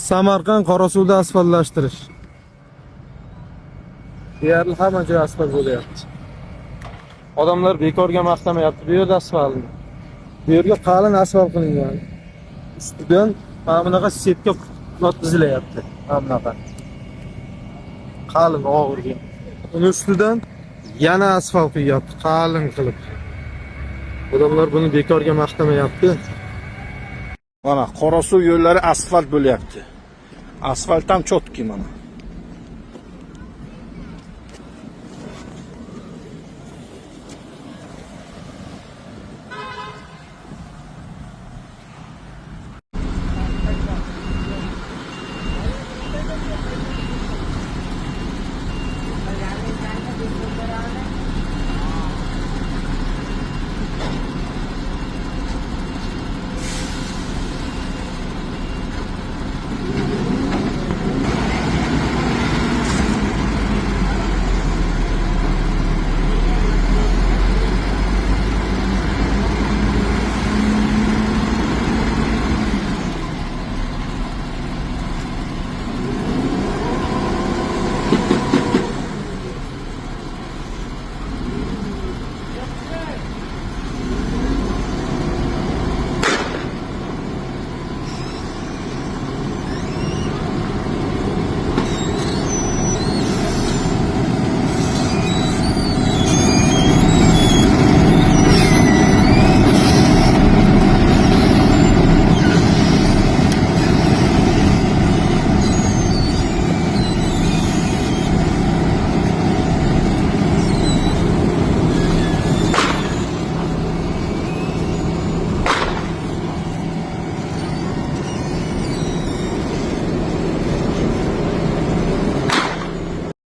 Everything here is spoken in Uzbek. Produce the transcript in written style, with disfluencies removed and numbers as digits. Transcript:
Samarqand Qorasuvda asfaltlashtirish. Deyarli hamma joy asfalt bo'lyapti. Odamlar bekorga maqtamayapti bu yerda asfaltni. Bu yerga qalin asfalt qilingan. Ustidan mana bunaqa setka yotqizilyapti. Mana bunaqa. Qalin, og'irga. Uni ustidan yana asfalt quyyapti, qalin qilib. Odamlar buni bekorga maqtamayapti. Mana, Qorasuv yo'llari asfalt bo'lyapti. Asfalt ham чёткий, mana.